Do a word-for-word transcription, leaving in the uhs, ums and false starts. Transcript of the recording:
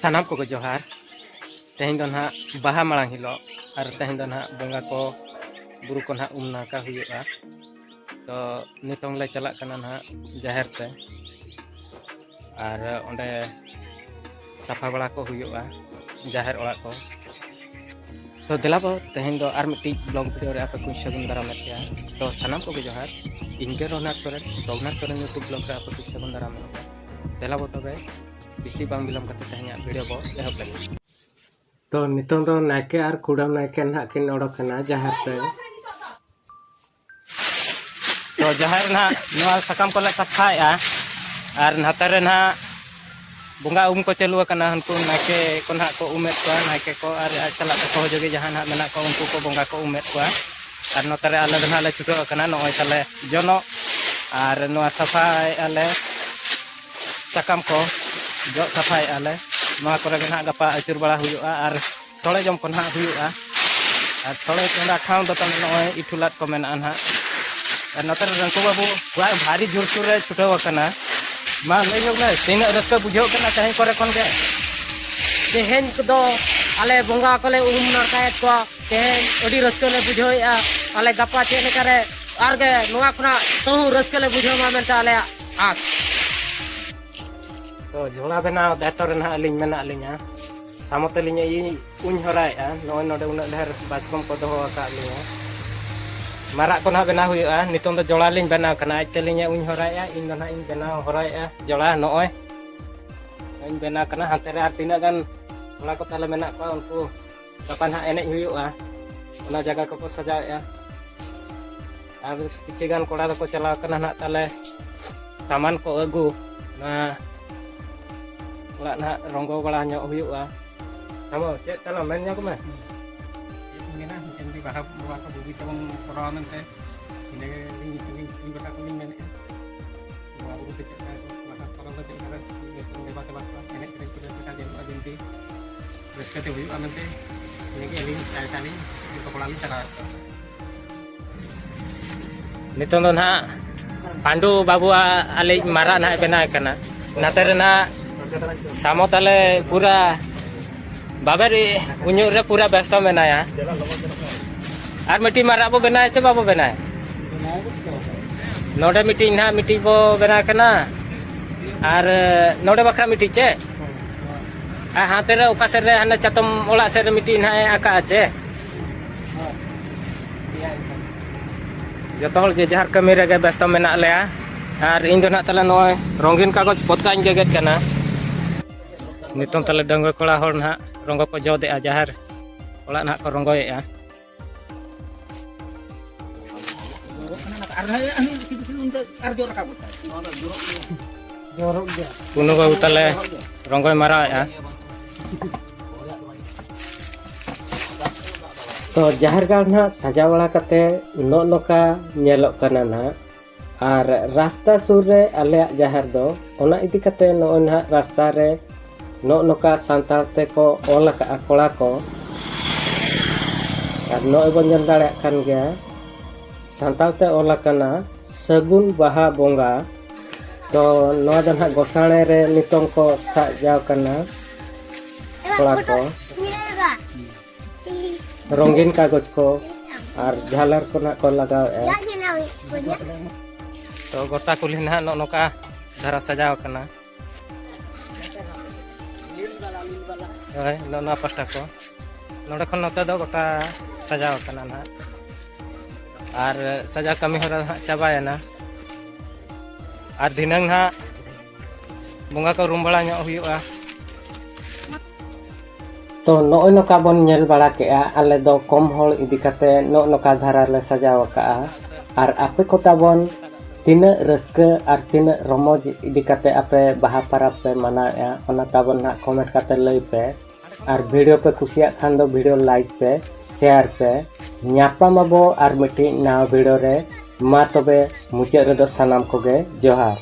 ᱥᱟᱱᱟᱢ ᱠᱚᱜᱮ ᱡᱚᱦᱟᱨ᱾ ᱛᱮᱦᱮᱧ ᱫᱚ ᱱᱟᱦᱟᱜ ᱵᱟᱦᱟ ᱢᱟᱲᱟᱝ ᱦᱤᱞᱳᱜ, ᱟᱨ ᱛᱮᱦᱮᱧ ᱫᱚ ᱱᱟᱦᱟᱜ ᱵᱚᱸᱜᱟ ᱠᱚ, ᱵᱩᱨᱩ ᱠᱚ ᱱᱟᱦᱟᱜ ᱩᱢ ᱱᱟᱲᱠᱟ ᱦᱩᱭᱩᱜᱼᱟ᱾ ᱛᱚ ᱱᱤᱛᱚᱝ ᱞᱮ ᱪᱟᱞᱟᱜ ᱠᱟᱱᱟ ᱱᱟᱦᱟᱜ ᱡᱟᱦᱮᱨ ᱛᱮ, ᱟᱨ ᱚᱸᱰᱮ ᱥᱟᱯᱷᱟ ᱵᱟᱲᱟ ᱠᱚ ᱦᱩᱭᱩᱜᱼᱟ ᱡᱟᱦᱮᱨ ᱚᱲᱟᱜ ᱠᱚ᱾ ᱛᱚ ᱫᱮᱞᱟ ᱵᱚ, ᱛᱮᱦᱮᱧ ᱫᱚ ᱟᱨ ᱢᱤᱫᱴᱤᱡ ᱵᱞᱚᱜ ᱵᱷᱤᱰᱤᱭᱳ ᱨᱮ ᱟᱯᱮ ᱠᱚᱧ ᱥᱟᱹᱜᱩᱱ ᱫᱟᱨᱟᱢᱮᱫ ᱯᱮᱭᱟ᱾ ᱛᱚ ᱥᱟᱱᱟᱢ ᱠᱚᱜᱮ ᱡᱚᱦᱟᱨ᱾ ᱤᱧ ᱜᱮ ᱨᱚᱜᱷᱩᱱᱟᱛᱷ ᱥᱚᱨᱮᱱ, ᱨᱚᱜᱷᱩᱱᱟᱛᱷ ᱥᱚᱨᱮᱱ ᱤᱭᱩᱴᱩᱵᱽ ᱵᱞᱚᱜ ᱨᱮ ᱟᱯᱮ ᱠᱚᱧ ᱥᱟᱹᱜᱩᱱ ᱫᱟᱨᱟᱢᱮᱫ ᱯᱮᱭᱟ᱾ ᱫᱮᱞᱟ ᱵᱚ ᱛᱚᱵᱮ, ᱵᱤᱥᱛᱤ ᱵᱟᱝ ᱵᱤᱞᱚᱢ ᱠᱟᱛᱮ ᱛᱮᱦᱮᱧᱟᱜ ᱵᱷᱤᱰᱤᱭᱳ ᱵᱚ ᱮᱦᱚᱵ ᱞᱮᱜᱮ᱾ ᱛᱚ ᱱᱤᱛᱚᱝ ᱫᱚ ᱱᱟᱭᱠᱮ ᱟᱨ ᱠᱩᱰᱟᱹᱢ ᱱᱟᱭᱠᱮ ᱱᱟᱦᱟᱜ ᱠᱤᱱ ᱚᱰᱚᱠ ᱮᱱᱟ ᱡᱟᱦᱮᱨ ᱛᱮ᱾ ᱛᱚ ᱡᱟᱦᱮᱨ ᱱᱟᱦᱟᱜ ᱱᱚᱣᱟ ᱥᱟᱠᱟᱢ ᱠᱚᱞᱮ ᱥᱟᱯᱷᱟᱭᱮᱜᱼᱟ, ᱟᱨ ᱱᱟᱛᱮ ᱨᱮ ᱱᱟᱦᱟᱜ ᱵᱚᱸᱜᱟ ᱩᱢ ᱠᱚ ᱪᱟᱹᱞᱩ ᱟᱠᱟᱱᱟ᱾ ᱦᱟᱱᱠᱩ ᱱᱟᱭᱠᱮ ᱠᱚ ᱱᱟᱦᱟᱜ ᱠᱚ ᱩᱢᱮᱫ ᱠᱚᱣᱟ, ᱱᱟᱭᱠᱮ ᱠᱚ ᱟᱨ ᱟᱡ ᱥᱟᱞᱟᱜ ᱛᱮ ᱥᱚᱦᱚᱡᱳᱜᱤ ᱡᱟᱦᱟᱸ ᱱᱟᱦᱟᱜ ᱢᱮᱱᱟᱜ ᱠᱚᱣᱟ, ᱩᱱᱠᱩ ᱠᱚ ᱵᱚᱸᱜᱟ ᱠᱚ ᱩᱢᱮᱫ ᱠᱚᱣᱟ᱾ ᱟᱨ ᱱᱚᱛᱮ ᱨᱮ ᱟᱞᱮ ᱫᱚ ᱱᱟᱦᱟᱜ ᱞᱮ ᱪᱷᱩᱴᱟᱹᱣ ᱟᱠᱟᱱᱟ ᱱᱚᱜᱼᱚᱭ ᱛᱟᱞᱮ ᱡᱚᱱᱚᱜ, ᱟᱨ ᱱᱚᱣᱟ ᱥᱟᱯᱷᱟᱭᱮᱜᱼᱟ ᱞᱮ, ᱥᱟᱠᱟᱢ ᱠᱚ ᱡᱚᱜ ᱥᱟᱯᱷᱟᱭᱮᱜᱼᱟ ᱞᱮ᱾ ᱱᱚᱣᱟ ᱠᱚᱨᱮ ᱜᱮ ᱱᱟᱦᱟᱜ ᱜᱟᱯᱟ ᱟᱹᱪᱩᱨ ᱵᱟᱲᱟ ᱦᱩᱭᱩᱜᱼᱟ ᱟᱨ ᱥᱚᱲᱮ ᱡᱚᱢ ᱠᱚ ᱱᱟᱦᱟᱜ ᱦᱩᱭᱩᱜᱼᱟ᱾ ᱟᱨ ᱥᱚᱲᱮ ᱪᱚᱸᱫᱟ ᱴᱷᱟᱶ ᱫᱚ ᱛᱟᱞᱮ ᱱᱚᱜᱼᱚᱭ ᱤᱴᱷᱩᱞᱟᱫ ᱠᱚ ᱢᱮᱱᱟᱜᱼᱟ ᱱᱟᱦᱟᱜ᱾ ᱟᱨ ᱱᱚᱛᱮ ᱨᱮ ᱨᱟᱹᱝᱠᱩ ᱵᱟᱹᱵᱩ ᱠᱚᱣᱟᱜ ᱵᱷᱟᱨᱤ ᱡᱳᱨᱥᱳᱨ ᱨᱮ ᱪᱷᱩᱴᱟᱹᱣ ᱟᱠᱟᱱᱟ᱾ ᱢᱟ ᱞᱟᱹᱭ ᱧᱚᱜ ᱢᱮ, ᱛᱤᱱᱟᱹᱜ ᱨᱟᱹᱥᱠᱟᱹ ᱵᱩᱡᱷᱟᱹᱜ ᱠᱟᱱᱟ ᱛᱮᱦᱮᱧ ᱠᱚᱨᱮ ᱠᱷᱚᱱ ᱜᱮ? ᱛᱮᱦᱮᱧ ᱠᱚᱫᱚ ᱟᱞᱮ ᱵᱚᱸᱜᱟ ᱠᱚᱞᱮ ᱩᱢ ᱱᱟᱲᱠᱟᱭᱮᱫ ᱠᱚᱣᱟ᱾ ᱛᱮᱦᱮᱧ ᱟᱹᱰᱤ ᱨᱟᱹᱥᱠᱟᱹ ᱞᱮ ᱵᱩᱡᱷᱟᱹᱣᱮᱫᱼᱟ᱾ ᱟᱞᱮ ᱜᱟᱯᱟ ᱪᱮᱫ ᱞᱮᱠᱟᱨᱮ ᱟᱨᱜᱮ ᱱᱚᱣᱟ ᱠᱷᱚᱱᱟᱜ ᱛᱟᱹᱦᱩ ᱨᱟᱹᱥᱠᱟᱹ ᱞᱮ ᱵᱩᱡᱷᱟᱹᱣ ᱢᱟ ᱢᱮᱱᱛᱮ ᱟᱞᱮᱭᱟᱜ ᱟᱸᱥ᱾ ᱛᱚ ᱡᱷᱚᱲᱟ ᱵᱮᱱᱟᱣ ᱫᱟᱭᱤᱛᱛᱚ ᱨᱮ ᱱᱟᱦᱟᱜ ᱟᱹᱞᱤᱧ ᱢᱮᱱᱟᱜ ᱞᱤᱧᱟ᱾ ᱥᱟᱢᱚ ᱛᱟᱹᱞᱤᱧ ᱤᱧ ᱩᱧ ᱦᱚᱨᱟᱭᱮᱫᱼᱟ᱾ ᱱᱚᱜᱼᱚᱭ ᱱᱚᱰᱮ ᱩᱱᱟᱹᱜ ᱰᱷᱮᱨ ᱵᱟᱪᱠᱚᱢ ᱠᱚ ᱫᱚᱦᱚ ᱟᱠᱟᱫ ᱞᱤᱧᱟ᱾ ᱢᱟᱨᱟᱜ ᱠᱚ ᱱᱟᱦᱟᱜ ᱵᱮᱱᱟᱣ ᱦᱩᱭᱩᱜᱼᱟ᱾ ᱱᱤᱛᱚᱝ ᱫᱚ ᱡᱚᱲᱟ ᱞᱤᱧ ᱵᱮᱱᱟᱣ ᱠᱟᱱᱟ᱾ ᱟᱡ ᱛᱮᱞᱤᱧ ᱩᱧ ᱦᱚᱨᱟᱭᱮᱫᱼᱟ, ᱤᱧ ᱫᱚ ᱱᱟᱦᱟᱜ ᱤᱧ ᱵᱮᱱᱟᱣ ᱦᱚᱨᱟᱭᱮᱫᱼᱟ ᱡᱚᱲᱟ᱾ ᱱᱚᱜᱼᱚᱭ ᱤᱧ ᱵᱮᱱᱟᱣ ᱠᱟᱱᱟ᱾ ᱦᱟᱱᱛᱮ ᱨᱮ ᱟᱨ ᱛᱤᱱᱟᱹᱜ ᱜᱟᱱ ᱠᱚᱲᱟ ᱠᱚ ᱛᱟᱞᱮ ᱢᱮᱱᱟᱜ ᱠᱚᱣᱟ, ᱩᱱᱠᱩ ᱜᱟᱯᱟ ᱱᱟᱦᱟᱜ ᱮᱱᱮᱡ ᱦᱩᱭᱩᱜᱼᱟ᱾ ᱚᱱᱟ ᱡᱟᱭᱜᱟ ᱠᱚᱠᱚ ᱥᱟᱡᱟᱣᱮᱫᱼᱟ᱾ ᱟᱨ ᱠᱤᱪᱷᱩ ᱜᱟᱱ ᱠᱚᱲᱟ ᱫᱚᱠᱚ ᱪᱟᱞᱟᱣ ᱠᱟᱱᱟ ᱱᱟᱦᱟᱜ ᱛᱟᱞᱮ ᱥᱟᱢᱟᱱ ᱠᱚ ᱟᱹᱜᱩ᱾ ᱚᱱᱟ ᱚᱲᱟᱜ ᱱᱟᱦᱟᱜ ᱨᱚᱝᱜᱚ ᱵᱟᱲᱟ ᱧᱚᱜ ᱦᱩᱭᱩᱜᱼᱟ᱾ ᱥᱟᱢᱚ, ᱪᱮᱫ ᱛᱟᱞᱟᱝ ᱢᱮᱱ ᱧᱚᱜ ᱢᱮ? ᱪᱮᱫ ᱤᱧ ᱢᱮᱱᱟ, ᱢᱤᱫᱴᱮᱱ ᱜᱮ ᱵᱟᱦᱟ ᱵᱚᱸᱜᱟ ᱠᱚ ᱵᱩᱜᱤ ᱛᱮᱵᱚᱱ ᱠᱚᱨᱟᱣᱟ ᱢᱮᱱᱛᱮ, ᱤᱱᱟᱹᱜᱮ ᱟᱹᱞᱤᱧ, ᱟᱹᱞᱤᱧ, ᱟᱹᱞᱤᱧ ᱯᱟᱦᱴᱟ ᱠᱷᱚᱱ ᱞᱤᱧ ᱢᱮᱱᱮᱫᱼᱟ᱾ ᱵᱚᱸᱜᱟ ᱵᱩᱨᱩ ᱠᱚ ᱪᱮᱫ ᱞᱮᱠᱟ, ᱵᱟᱦᱟ ᱯᱚᱨᱚᱵᱽ ᱫᱚ ᱪᱮᱫ ᱞᱮᱠᱟ ᱨᱮ ᱫᱮᱵᱟ ᱥᱮᱵᱟ ᱠᱚᱣᱟ, ᱮᱱᱮᱡ ᱥᱮᱨᱮᱧ ᱠᱚ ᱪᱮᱫ ᱞᱮᱠᱟ ᱡᱮ ᱦᱩᱭᱩᱜᱼᱟ, ᱡᱚᱞᱫᱤ ᱨᱟᱹᱥᱠᱟᱹ ᱛᱮ ᱦᱩᱭᱩᱜᱼᱟ ᱢᱮᱱᱛᱮ, ᱤᱱᱟᱹᱜᱮ ᱟᱹᱞᱤᱧ ᱪᱟᱭ ᱛᱟᱞᱤᱧ, ᱡᱚᱛᱚ ᱠᱚᱲᱟ ᱞᱤᱧ ᱪᱟᱞᱟᱣ ᱠᱚᱣᱟ᱾ ᱱᱤᱛᱚᱝ ᱫᱚ ᱱᱟᱦᱟᱜ ᱯᱟᱱᱰᱩ ᱵᱟᱹᱵᱩᱣᱟᱜ ᱟᱞᱮᱭᱤᱡ ᱢᱟᱨᱟᱜ ᱱᱟᱦᱟᱜ ᱵᱮᱱᱟᱣ ᱠᱟᱱᱟ᱾ ᱱᱟᱛᱮ ᱨᱮ ᱱᱟᱦᱟᱜ ᱥᱟᱢᱚ ᱛᱟᱦᱞᱮ ᱯᱩᱨᱟ ᱵᱟᱵᱮᱨ ᱩᱧᱩᱜ ᱨᱮ ᱯᱩᱨᱟ ᱵᱮᱥᱛᱚ ᱢᱮᱱᱟᱭᱟ᱾ ᱟᱨ ᱢᱤᱫᱴᱤᱡ ᱢᱟᱨᱟᱜ ᱵᱚ ᱵᱮᱱᱟᱣ ᱪᱮ ᱵᱟᱵᱚ ᱵᱮᱱᱟᱣ? ᱱᱚᱰᱮ ᱢᱤᱫᱴᱤᱡ ᱱᱟᱦᱟᱜ ᱢᱤᱫᱴᱤᱡ ᱵᱚ ᱵᱮᱱᱟᱣ ᱠᱟᱱᱟ᱾ ᱟᱨ ᱱᱚᱰᱮ ᱵᱟᱠᱷᱨᱟ ᱢᱤᱫᱴᱤᱡ ᱪᱮ? ᱟᱨ ᱦᱟᱱᱛᱮ ᱨᱮ ᱚᱠᱟ ᱥᱮᱫ ᱨᱮ ᱦᱟᱱᱮ ᱪᱟᱛᱚᱢ ᱚᱲᱟᱜ ᱥᱮᱫ ᱨᱮ ᱢᱤᱫᱴᱤᱡ ᱱᱟᱦᱟᱜ ᱮ ᱟᱸᱠᱟᱜᱼᱟ ᱪᱮ? ᱡᱚᱛᱚ ᱦᱚᱲ ᱡᱮ ᱡᱟᱦᱟᱨ ᱠᱟᱹᱢᱤ ᱨᱮᱜᱮ ᱵᱮᱥᱛᱚ ᱢᱮᱱᱟᱜ ᱞᱮᱭᱟ᱾ ᱟᱨ ᱤᱧ ᱫᱚ ᱱᱟᱦᱟᱜ ᱛᱟᱦᱞᱮ ᱱᱚᱜᱼᱚᱭ ᱨᱚᱝᱜᱤᱱ ᱠᱟᱜᱚᱡᱽ ᱯᱚᱛᱠᱟᱧ ᱜᱮᱜᱮᱫ ᱠᱟᱱᱟ᱾ ᱱᱤᱛᱚᱝ ᱛᱟᱦᱞᱮ ᱰᱟᱺᱜᱩᱣᱟᱹ ᱠᱚᱲᱟ ᱦᱚᱲ ᱱᱟᱦᱟᱜ ᱨᱚᱝᱜᱚ ᱠᱚ ᱡᱚᱫᱮᱜᱼᱟ, ᱡᱟᱦᱮᱨ ᱚᱲᱟᱜ ᱱᱟᱦᱟᱜ ᱠᱚ ᱨᱚᱝᱜᱚᱭᱮᱜᱼᱟ᱾ ᱟᱨ ᱦᱟᱱᱤ ᱥᱤᱫᱩ ᱥᱤᱫᱩ ᱚᱱᱛᱮ ᱟᱨ ᱡᱳᱨ ᱨᱟᱠᱟᱵ ᱜᱚᱫ ᱠᱟᱜᱼᱟ᱾ ᱯᱩᱱᱩ ᱵᱟᱹᱵᱩ ᱛᱟᱞᱮ ᱨᱚᱝᱜᱚᱭ ᱢᱟᱨᱟᱣᱮᱜᱼᱟ᱾ ᱛᱚ ᱡᱟᱦᱮᱨ ᱜᱟᱲ ᱱᱟᱦᱟᱜ ᱥᱟᱡᱟᱣ ᱵᱟᱲᱟ ᱠᱟᱛᱮ ᱱᱚᱜᱼᱚ ᱱᱚᱝᱠᱟ ᱧᱮᱞᱚᱜ ᱠᱟᱱᱟ ᱱᱟᱦᱟᱜ᱾ ᱟᱨ ᱨᱟᱥᱛᱟ ᱥᱩᱨ ᱨᱮ ᱟᱞᱮᱭᱟᱜ ᱡᱟᱦᱮᱨ ᱫᱚ, ᱚᱱᱟ ᱤᱫᱤ ᱠᱟᱛᱮ ᱱᱚᱜᱼᱚᱭ ᱱᱟᱦᱟᱜ ᱨᱟᱥᱛᱟ ᱨᱮ ᱱᱚᱜᱼᱚ ᱱᱚᱝᱠᱟ ᱥᱟᱱᱛᱟᱲ ᱛᱮᱠᱚ ᱚᱞ ᱟᱠᱟᱫᱼᱟ ᱠᱚᱲᱟ ᱠᱚ᱾ ᱟᱨ ᱱᱚᱜᱼᱚᱭ ᱵᱚᱱ ᱧᱮᱞ ᱫᱟᱲᱮᱭᱟᱜ ᱠᱟᱱ ᱜᱮᱭᱟ, ᱥᱟᱱᱛᱟᱲ ᱛᱮ ᱚᱞ ᱟᱠᱟᱱᱟ ᱥᱟᱹᱜᱩᱱ ᱵᱟᱦᱟ ᱵᱚᱸᱜᱟ᱾ ᱛᱚ ᱱᱚᱣᱟ ᱫᱚ ᱱᱟᱦᱟᱜ ᱜᱚᱥᱟᱬᱮ ᱨᱮ ᱱᱤᱛᱚᱝ ᱠᱚ ᱥᱟᱡᱟᱣ ᱠᱟᱱᱟ ᱠᱚᱲᱟ ᱠᱚ᱾ ᱨᱚᱝᱜᱤᱱ ᱠᱟᱜᱚᱡᱽ ᱠᱚ ᱟᱨ ᱡᱷᱟᱞᱟᱨ ᱠᱚ ᱱᱟᱦᱟᱜ ᱠᱚ ᱞᱟᱜᱟᱣᱮᱫᱼᱟ᱾ ᱛᱚ ᱜᱚᱴᱟ ᱠᱩᱞᱦᱤ ᱱᱟᱦᱟᱜ ᱱᱚᱜᱼᱚ ᱱᱚᱝᱠᱟ ᱫᱷᱟᱨᱟ ᱥᱟᱡᱟᱣ ᱟᱠᱟᱱᱟ᱾ ᱦᱳᱭ, ᱱᱚᱜᱼᱚ ᱱᱚᱣᱟ ᱯᱟᱥᱴᱟ ᱠᱚ, ᱱᱚᱰᱮ ᱠᱷᱚᱱ ᱱᱚᱛᱮ ᱫᱚ ᱜᱚᱴᱟ ᱥᱟᱡᱟᱣ ᱟᱠᱟᱱᱟ ᱱᱟᱦᱟᱜ᱾ ᱟᱨ ᱥᱟᱡᱟᱣ ᱠᱟᱹᱢᱤ ᱦᱚᱨᱟ ᱫᱚ ᱦᱟᱸᱜ ᱪᱟᱵᱟᱭᱮᱱᱟ᱾ ᱟᱨ ᱫᱷᱤᱱᱟᱹᱝ ᱦᱟᱸᱜ ᱵᱚᱸᱜᱟ ᱠᱚ ᱨᱩᱢ ᱵᱟᱲᱟ ᱧᱚᱜ ᱦᱩᱭᱩᱜᱼᱟ᱾ ᱛᱚ ᱱᱚᱜᱼᱚᱭ ᱱᱚᱝᱠᱟ ᱵᱚᱱ ᱧᱮᱞ ᱵᱟᱲᱟ ᱠᱮᱜᱼᱟ, ᱟᱞᱮ ᱫᱚ ᱠᱚᱢ ᱦᱚᱲ ᱤᱫᱤ ᱠᱟᱛᱮ ᱱᱚᱜᱼᱚ ᱱᱚᱝᱠᱟ ᱫᱷᱟᱨᱟ ᱞᱮ ᱥᱟᱡᱟᱣ ᱟᱠᱟᱜᱼᱟ᱾ ᱟᱨ ᱟᱯᱮ ᱠᱚ ᱛᱟᱵᱚᱱ ᱛᱤᱱᱟᱹᱜ ᱨᱟᱹᱥᱠᱟᱹ ᱟᱨ ᱛᱤᱱᱟᱹᱜ ᱨᱚᱢᱚᱡᱽ ᱤᱫᱤ ᱠᱟᱛᱮ ᱟᱯᱮ ᱵᱟᱦᱟ ᱯᱚᱨᱚᱵᱽ ᱯᱮ ᱢᱟᱱᱟᱣᱮᱫᱼᱟ, ᱚᱱᱟ ᱛᱟᱵᱚᱱ ᱱᱟᱦᱟᱜ ᱠᱚᱢᱮᱱᱴ ᱠᱟᱛᱮ ᱞᱟᱹᱭ ᱯᱮ᱾ ᱟᱨ ᱵᱷᱤᱰᱤᱭᱳ ᱯᱮ ᱠᱩᱥᱤᱭᱟᱜ ᱠᱷᱟᱱ ᱫᱚ ᱵᱷᱤᱰᱤᱭᱳ ᱞᱟᱭᱤᱠ ᱯᱮ, ᱥᱮᱭᱟᱨ ᱯᱮ᱾ ᱧᱟᱯᱟᱢ ᱟᱵᱚ ᱟᱨ ᱢᱤᱫᱴᱤᱡ ᱱᱟᱣᱟ ᱵᱷᱤᱰᱤᱭᱳ ᱨᱮ᱾ ᱢᱟ ᱛᱚᱵᱮ ᱢᱩᱪᱟᱹᱫ ᱨᱮᱫᱚ ᱥᱟᱱᱟᱢ ᱠᱚᱜᱮ ᱡᱚᱦᱟᱨ᱾